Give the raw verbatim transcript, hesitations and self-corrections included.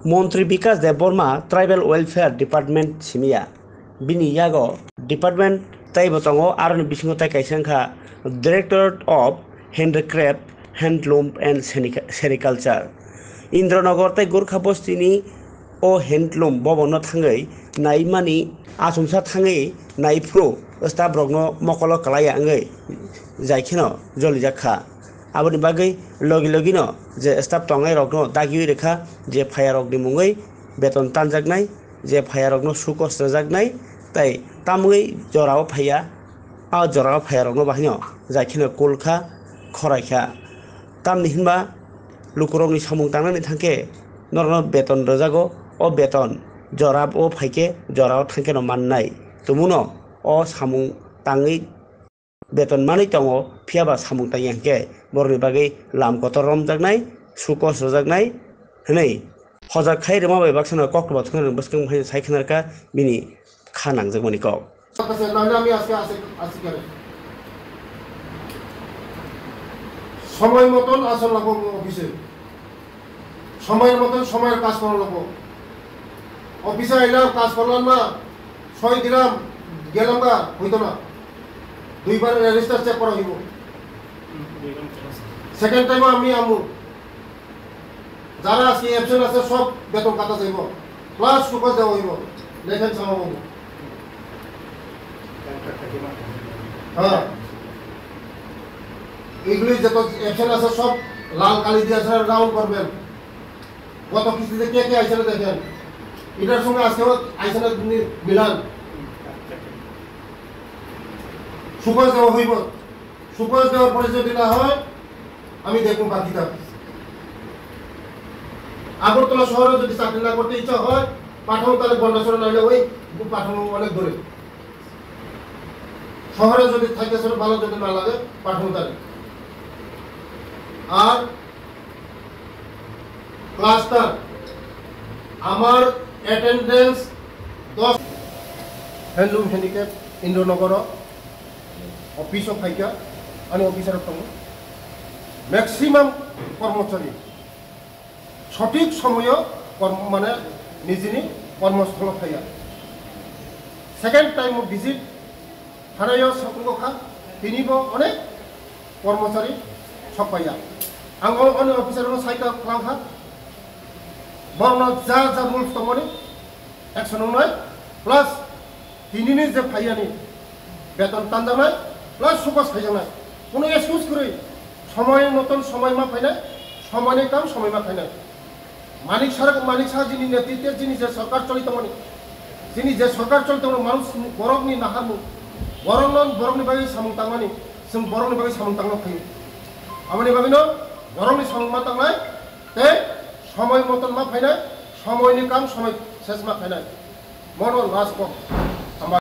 Montri Bikas Debbarma Tribal Welfare Department simiya. Bini yago department taibo tongo, aroni bisingo tai kaisa wngkha Directorate of Handicraft, Handloom and Serica-, Sericulture. Indranagar tei Gorkha bostini o handloom bobonno thangwi naimani achomsa thangwi naiphuru staff rokno mokolo kwlaiya wngwi jai kheno jolijak kha. Aboni bagwi logi logino je staff tongnai rokno dagiwi rwkha je phaiya rokni mungwi beton tanjaknai, je phaiya rokno sukos rwjaknai, tai tamwi jorao phaiya, a jorao phaiya rokno bahino jai kheno kul kha, khorai kha. Tamni hinba lukurokni samung tangnani thangkhe norokno beton rwjago, o beton jora o phaikhe jorao thangkheno mannai. Tumuno o samung tangwi beton manwi tongo, phiyaba samung tangya hinkhe borokni bagwi lam kotor romjaknai, sukos rwjaknai hwnwi hojak khai rwma bai baksano koktwma thwngna bwskang hai sai khna rwkha bini kha nangjakmani kok. আছে, নাহলে আমি আজকে আসি, আসি কেন? সময় মতন আসন লাগবো অফিসে, সময়ের মতন সময়ের কাজ করা লাগবো। অফিসে আইলাম, কাজ করলাম না, সই দিলাম, গেলাম গা, হইতো না। দুইবার রেজিস্টার চেক করা হইব। সেকেন্ড টাইমও আমি আমু। যারা আজকে অ্যাবসেন্ট আছে, সব বেতন কাটা যাইব, প্লাস সুপার দেওয়া হইব। দেখেন, শ্যামাবাবু। হ্যাঁ, এগুলি যত অ্যাবসেন্ট আছে, সব লাল কালি দিয়ে আছে, রাউন্ড করবেন। গত কিস্তিতে কে কে আইসেন দেখেন, এটার সঙ্গে আজকেও আইসেন মিলান। সুপার দেওয়া হইব। সুপারিশ দেওয়ার পরে যদি না হয়, আমি দেখবো বাকিটা। আগরতলা শহরে যদি চাকরি না করতে ইচ্ছা হয়, পাঠানো তাহলে গন্ডাছড়া, নাইলে ওই পাঠানো অনেক দূরে। শহরে যদি থাকতে চান, ভালো যদি না লাগে, পাঠানো তাহলে। আর ক্লাস্টার, আমার অ্যাটেন্ডেন্স দশ। হ্যান্ডলুম হ্যান্ডিক্যাপ ইন্দ্রনগর অফিসও ফাইকা, আমি অফিসারও tongo। Maximum কর্মচারী সঠিক সময়ও কর্ম, মানে, নিজেনি কর্মস্থল ফাইয়া। সেকেন্ড টাইম ভিজিট হারাইও সতর্ক খা, তিনিবো অনেক কর্মচারী সব পাইয়া। আং অনেক অফিসারও সাইকা খালাম খা, বরং যা যা রুলস দমনি একশো নয় প্লাস তিনিনি যে ফাইয়ানি বেতন তান্দানায় প্লাস সুপাস খাইজানায়, কোনো এক্সকিউজ করে সময় মতন সময় মা ফাইনায়, সময়নি কাম সময় মা ফাইনায়। মানিক সারা, মানিক সারা যিনি নেতৃত্বে যিনি যে সরকার চলিত মানে, যিনি যে সরকার চলিত মানে মানুষ বরকনি নাহারমু, বরকন বরকনি বাকি সামুং তাংমানি, जों বরকনি বাকি সামুং তাংনা ফাইও। Amani bagino বরকনি সামুং মা তাংনায়, তে সময় মতন মা ফাইনায়, সময়নি কাম সময় শেষ মা ফাইনায়। মনো লাজ কম।